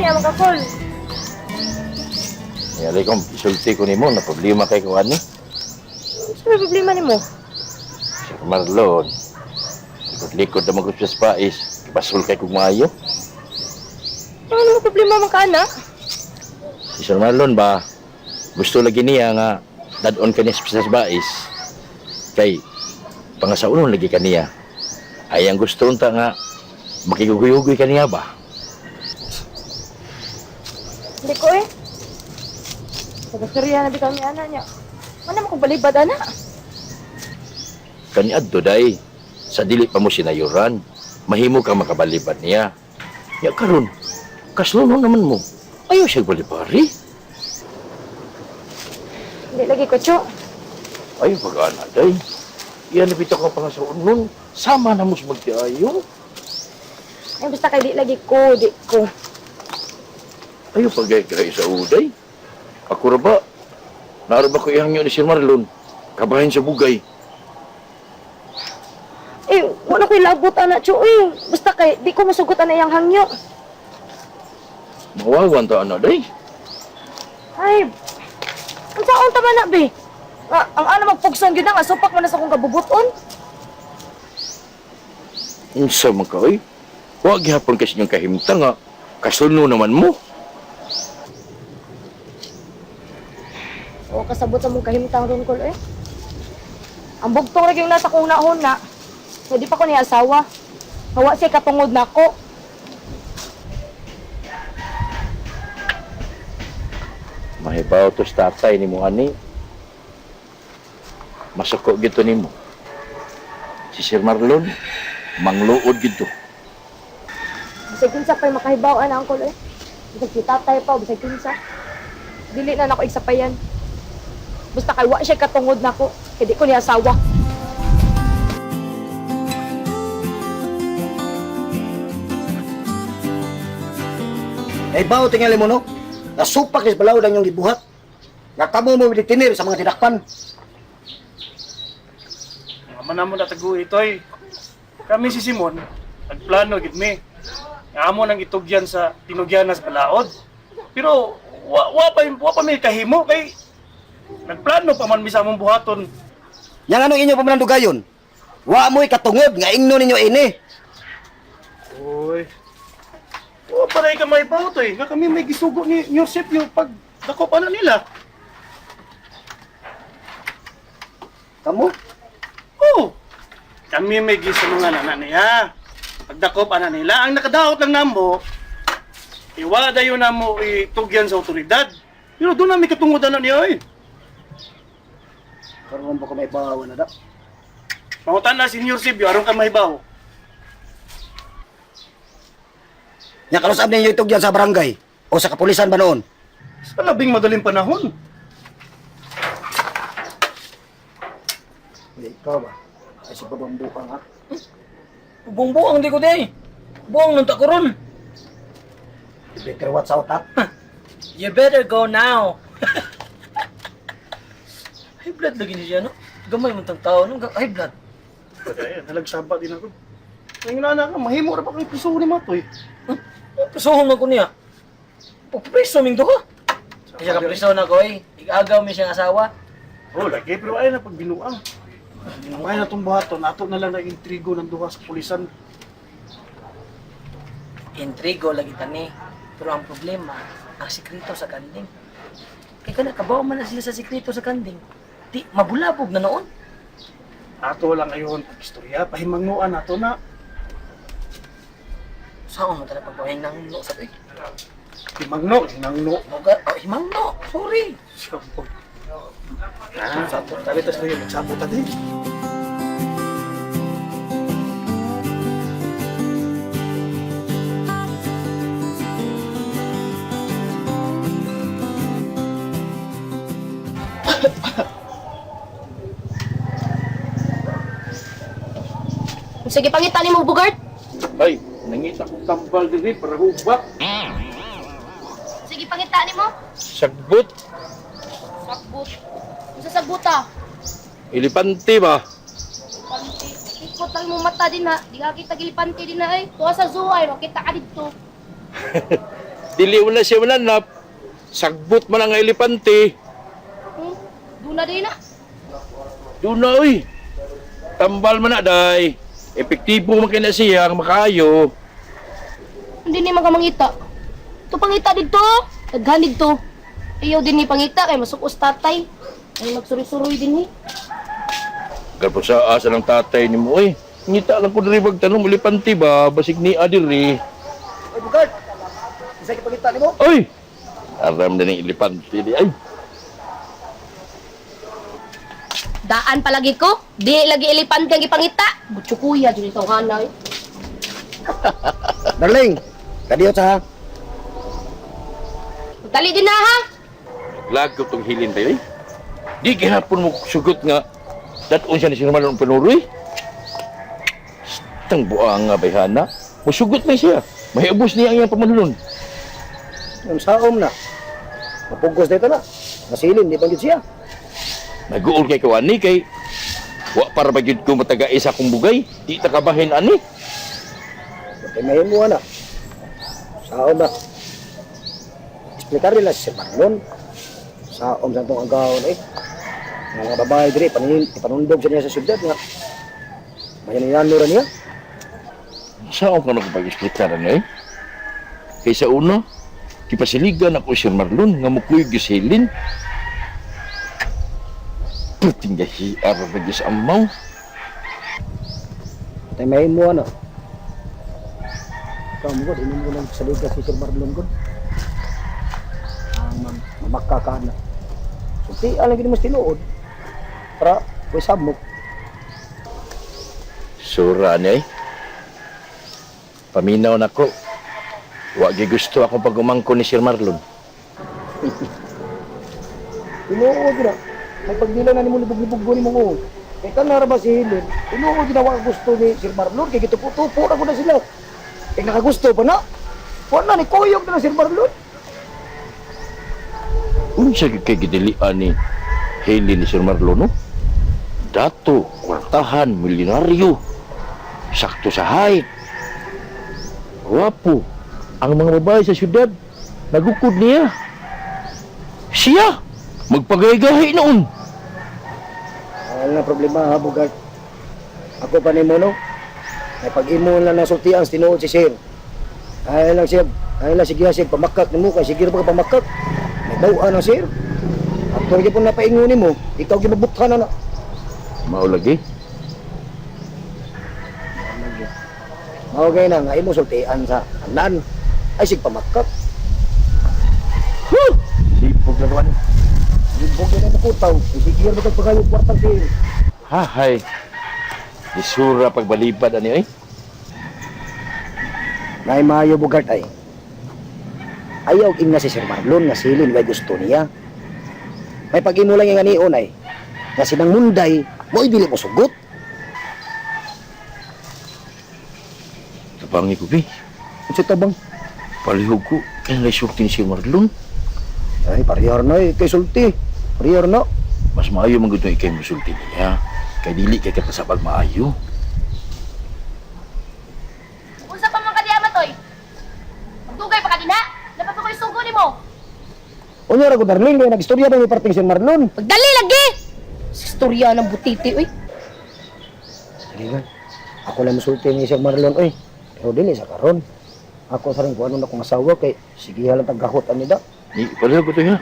Ano niya magka-call? Ay, ko, isulti ko nimo na problema kay ko ani. Ano may problema nimo? Sir Marlon, likod-likod na magod sa pais. Basol kay kong maayo. Ano mo problema man ka, anak? Si Sir Marlon ba, gusto lagi niya nga dadon ka niya sa bais. Kay, pangasaunon lagi kaniya. Ay, ang gusto unta nga, makiguguy-ugoy kaniya ba? Hindi ko eh. Taga-Korea na bitaw ni ana niya. Mana mo kong balibad, ana? Kani adto day, sa dili pa mo sinayuran, mahimo kang makabalibad niya. Ya karon, kasluno naman mo. Ayaw siya balibari. Hindi lagi ko, Chu. Ayaw pag-ana day. Iyan na bitaw ka pangasaunon, sama na mo sa magtiayo. Ay, basta kay di lagi ko, di ko. Ayaw pagay sa uday. Ako ra ba? Naara ba ko ihangyo ni Sir Marlon? Kabahin sa bugay. Eh, wala ko'y labot, ana, Chu. Eh, basta kay di ko masugot, ana, iyang hangyo. Mawawan ta ana day. Ay, ang saon tama na, be? Nga, ang ana magpugson gyud na nga, supak man na sa akong kabubuton. Unsa man ka oy? Wa gihapon kasi inyong kahimtang nga. Kasulno naman mo. O, kasabot sa mong kahimtang ron kol, eh. Ang bugtong lagi yung nasa kong nahon na. Hindi pa ko niya asawa. Hawa siya katungod na ko. Mahibaw to sa tatay ni mo ani. Masuko gito nimo. Si Sir Marlon, mangluod gito. Bisag kinsa pa'y makahibaw ana ang eh. Bisag si tatay pa, o bisag kinsa. Dili na nako igsapayan. Basta kay wa siya katungod nako, kay di ko niya asawa. Ay bao tingali mo no? Nasupak ni balaw lang yung gibuhat. Nga kamo mo tinir sa mga tinakpan. Nga man namo natago itoy. Kami si Simon, nagplano gid mi. Nga amo nang itugyan sa tinugyanas balaod. Pero wa pa mi kahimo kay nagplano pa man mi sa among buhaton. Yang anong inyo pamanandugayon? Wa mo'y katungod nga ingno ninyo ini. Oy. Wa pa rin ka may toy. Nga kami may gisugo ni Yosef yung pag dako pa na nila. Kamo? Oh. Kami may gisulungan ana niya. Pagdakop ana nila, ang nakadaot lang namo, iwala dayon namo itugyan sa otoridad. Pero doon namin katungod ana niya eh. Karon ba ko may bawa na da? Pangutan na si Senior Sibyo, aron ka mahibaw. Nya kalusab ninyo itugyan sa barangay o sa kapulisan ba noon? Sa labing madaling panahon. Hindi, ikaw ba? Ay sa babang buang ha? Buong-buong di ko di ay. Buong nung takuron. You better watch out ha? You better go now. High blood lagi ni siya, no? Gamay mo tang tao, no? High blood. Kaya, nalagsaba din ako. Ngayon na ka, mahimo ra pa kay piso ni Matoy. Prisuhon man ko niya. Pagpriso ming duha. Kaya ka priso na ko, eh. Igagaw mi siyang asawa. Oh, lagi pero ay na pagbinuang. Ay na tong buhaton, ato na lang na intrigo ng duha sa pulisan. Intrigo lagi tani. Pero ang problema, ang sikreto sa kanding. Kaya kana, kabaw man na sila sa sikreto sa kanding. Di, mabulabog na noon. Ato lang ayon pag-istorya, pahimangnuan ato na. Saan mo talaga pagpahing ng no sa eh? Himangno, himangno. Moga, oh, himang no. Sorry. Sabog. Ah, sabot. Tabi tas na yun, magsabot ta din. Sige, pangita ni mo, Bugart. Ay, nangita kong tambal diri para hubak. Sige, pangita ni mo. Sagbot, Sagbot. Unsa sagbuta? elepante ba? Panti. Ikot lang mo mata din ha. Di ka kita gilipante din na eh. Tuwa sa zoo ay, makita ka dito. Dili mo na siya mananap. Sagbot man ang elepante. Duna din na. Doon na, uy. Tambal man na, day. Epektibo man kay na siya, ang makaayo. Hindi ni mga mangita. Ito pangita dito. Daghan dito. Ayaw din ni pangita kay masukos tatay. Ay magsuroy-suroy din ni. Garpo sa asa ng tatay ni mo, uy. Ngita lang ko diri tanong elepante ba? Basig ni adiri. Oy, Bugart. Isa kipangita nimo? Uy! Aram na ng elepante di ay. Daan palagi ko. Di lagi elepante ang ipangita. Butsukuya jud ito hanay. Darling, kadiyot sa ha. Dali din na ha. Lag ko tong hilin tayo, eh. Di gihapon mo sugot nga daton siya ni Sir Marlon Panuroy. Tang buang nga bayhana. Musugot na siya. Mahiubos niya ang iyang pamanulon. Ang saom na. Mapugos dito na. Masilin, di pa gyud siya. Naguol kay kawani kay wa para ba gyud ko mataga isa akong bugay. Di ta kabahin ani. Kay mahimo na. Saom na. Explicar nila si Sir Marlon. Saom sa itong agawon eh. Nga mga babae diri, panin, ipanundog sa niya sa syudad nga. Mayanayano ra niya. Saan ka nakapag-explicar ani eh? Kay sa una, kipasiligan ako Sir Marlon nga mukuyog gyud sa hilin. Puting gahiar ra gyud sa amaw. Kay mahimo na. Ikaw mo god, inom ko lang sa liga si Sir Marlon god. Ah, mamaka ka na. Sulti, alam gini mas tinuod. Para, way samok. Sura ni ay. Paminaw na ko. Wa gyud gusto akong pag-umangko ni Sir Marlon. Tinuod na. May pagdila na nimo libog-libog ni mo. Kay kanara ba si Helen? Tinuod na wa gusto ni Sir Marlon kay gitupo-tupo na ko na sila. Kay nakagusto pa na. Wala ni kuyog na Sir Marlon. Unsa gyud kay gidilian ni Helen ni Sir Marlon no? Dato, kwartahan, milyonaryo. Sakto sa height. Wapo. Ang mga babae sa syudad, nagukod niya. Siya, magpagay-gahi noon. Wala na problema ha, Bugart. Ako pa nimo no. May pag-imo lang na sultian sa tinuod si Sir. Ay lang siya, ay lang sige siya pamakak nimo kay sige ra ba ka pamakak. May baw na sir. Ato gyud na paingon nimo, ikaw gyud mabuthan na na. Mao lagi. Mao gay na nga imo sultian sa anan. Ay sig pamakak. Huh! Sipog na naman. Libog na mo kutaw. Sige ra ba kag pagayo kwartang sir. Hahay. Isura pagbalibad ani ay. Nay maayo Bugart ay. Ayaw ingna si Sir Marlon nga silin way gusto niya. May pag-imo lang yung anion ay. Nga sinang munday, mo'y dili mo sugot. Tabangi ko bi. Unsa tabang? Palihog ko. Kaya na sulti ni Sir Marlon. Ay, parehar na eh, kay sulti. Parehar na. Mas maayo man gud ikay musulti niya. Kay dili kay katasabag maayo. Unsa pa man kadiya matoy? Magdugay pa ka din ha. Dapat pa ko'y sugo nimo. Unya ra ko darling kay nagistorya ba ni parting Sir Marlon. Pagdali lagi. Istorya ng butiti oy. Sige gan. Ako lang musulti ni Sir Marlon oy. Pero dili sa karon. Ako sa rin kuno na akong asawa kay sige halang taggahot ani da. Ni palihog ko to ha.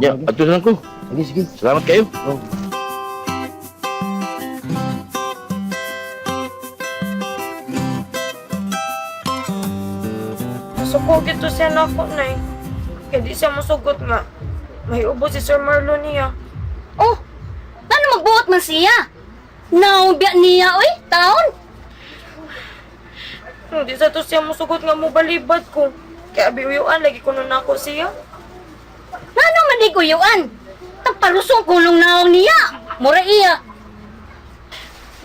Ya, adto na lang ko. Sige sige. Salamat kayo. Oh. Nasuko gito siya nako, nay. Kaya di siya musugot nga. May ubo si Sir Marlon niya. Oh, paano magbuot man siya? Naubya niya, oy, taon. Hindi sa to siya musugot nga mobalibad ko. Kaya abiyuyuan, lagi ko nun ako siya. Ngano man di kuyuan? Tagpalusong kulong naong niya. Mura iya.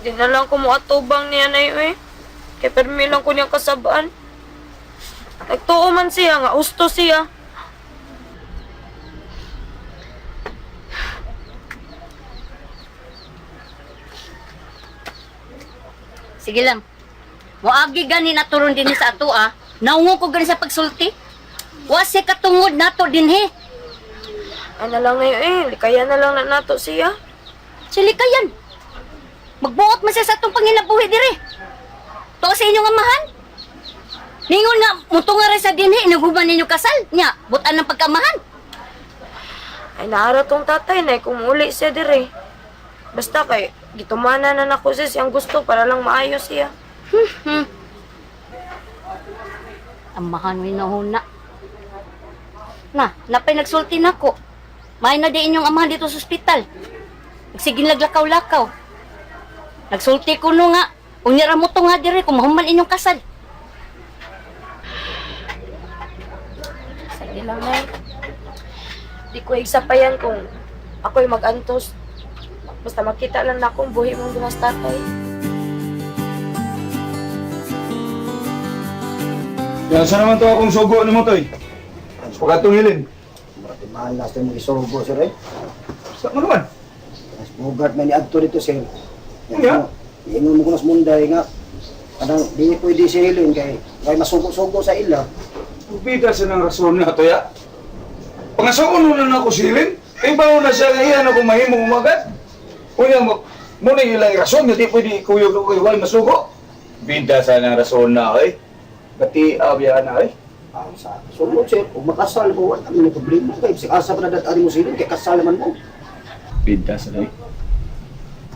Di na lang ko muatubang niya na eh. Kaya permi lang ko niya kasabaan. Nagtuo man siya nga, usto siya. Sige lang. Moagi gani naturon din sa ato ah. Naungo ko gani sa pagsulti. Wa siya katungod nato dinhi. Ay na lang na yun eh. Kaya na lang na nato siya. Silikayan. Magbuot man siya sa atong panginabuhi dire. Tuo sa inyong amahan. Ningon nga, mutunga rin sa dinhi, inuguman ninyo kasal. Nya, butan ng pagkamahan. Ay naara tong tatay na kung muli siya dire. Basta kay gitumana na nako siya siyang gusto para lang maayos siya. Amahan mo na. Na, napay nagsulti nako. May na di inyong amahan dito sa ospital. Nagsiging laglakaw-lakaw. Nagsulti ko no nga. Unya ra mo to nga dire kung mahuman inyong kasal. Sige lang, Nay. Di ko igsapayan kung ako'y magantos. Basta makita lang na akong buhi mong dumas tatay. Yan, saan naman to akong sugo ni mo, Toy? Pagkatong hilin. Murag mahal na sa imong gisugo sir eh. Sa mo naman? Mas Bogart man ni adto dito sir. Nga? Ingon mo ko nas Munday nga. Kanang di pwede si Helen kay kay masugo-sugo sa ila. Bida sa nang rason na, Toya. Pangasaon na na ako si Hilin. Kay bawo na siya nga iyan ako mahimong umagat. Unya mo, muna yung ilang rason nga di pwede ikuyog ko kay Wal masugo. Bida sa nang rason na, eh. Pati abya na, eh. Ang sa sulod sir, kung makasal ko wala man problema kay bisag asa pa na dad mo si Helen kay kasal man mo. Bida sa eh.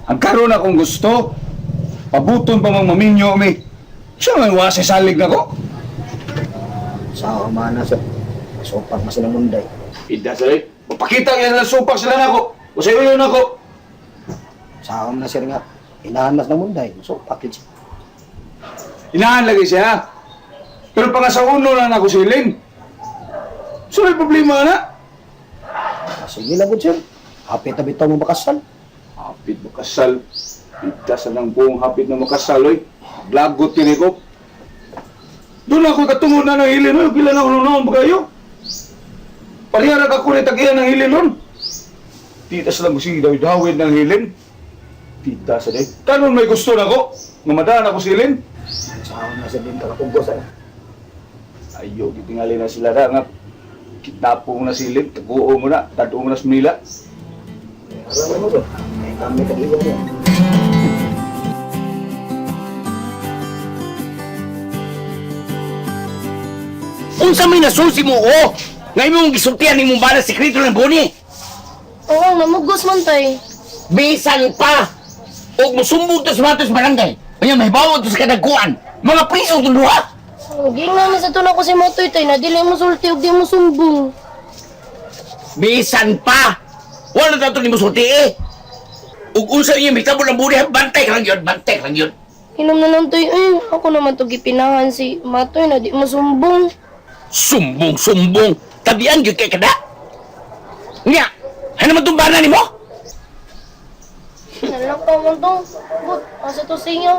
Ang karon akong gusto, pabuton pa mang maminyo mi. Siya man wasi salig nako. Sa mana sir. Sopak na sila Munday. Bida sa eh. Mapakita kaya na supak sila nako. Usay uyon nako. Sa na sir nga inahan mas ng Munday. Sopak yun siya. Inahan lagi siya. Pero pang sa uno na nako silin. So may problema na. Ah, sige lang gud sir. Hapit na bitaw mo makasal. Hapit makasal. Bida sa nang buong hapit na makasal oy. Lagot kini ko. Doon ako katungod na ng hilin oy. Pila na ako noon ba kayo? Parehara ka ko ni tagiyan ng hilin nun. Tita sa lang sige dawid ng hilin. Tita sa day. Kanon may gusto na ko. Mamadaan ako silin. Sa na sir din ka kapugos ana. Ayo, gitingali na sila ra nga kidnapo mo na silin, taguo mo na, tadto mo na sa Manila. Alam mo sir. Kay kami tag-iwan mo. Unsa may nasusi mo o? Ngayon mong gisultihan ni mong bana sekreto ng Boni. Oo, namugos man tay. Bisan pa! Og musumbong to sa matos barangay. Kanya may bawo to sa kadagkuan. Mga priso to duha. Ging naman sa tunak ko si Matoy tay na dili mo sulti ug di mo sumbong. Bisan pa! Wala na to ni musulti eh. Ug unsa iya mitabo ng buni, bantay ka lang yun, bantay ka lang yun. Inom na lang tay eh. Ako naman to gipinahan si Matoy na di mo sumbong. Sumbong, sumbong. Tabian gyud kay kada. Nya, ano naman itong bana nimo? Nalakaw man to. But, asa to sa inyo?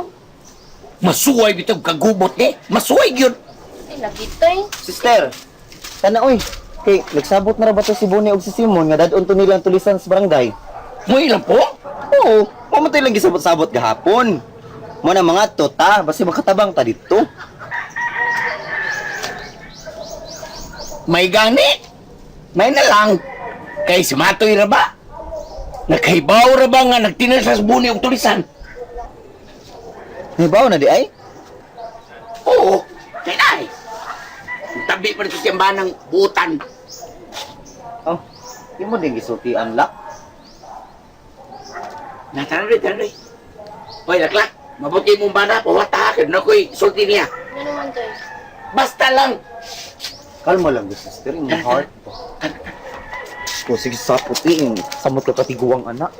Masuway bitaw kagubot ni. Masuway gyud. Ay, nakitay. Sister, sana oy. Kay nagsabot na ra ba to si Bonnie og si Simon nga dadon to nilang tulisan sa barangay? Mo ilang po? Oo, mamatay lang gisabot-sabot gahapon. Mo na mga to ta, basi makatabang ta dito. May gani. May na lang. Kay si Matoy ra ba? Nakahibaw ra ba nga nagtinar sa buni og tulisan? Nahibaw na di ay? Oo. Kay nay. Tabi pa nito siyang banang butan. Oh, imo din gisultian lak. Natanong tanong. Hoy, laklak. Mabuti mong bana, pawata ka na ko'y sulti niya. Ano naman tay? Basta lang. Kalma lang gusto sister, imong heart. Ko sige sapot eh, samot ka katiguang anak.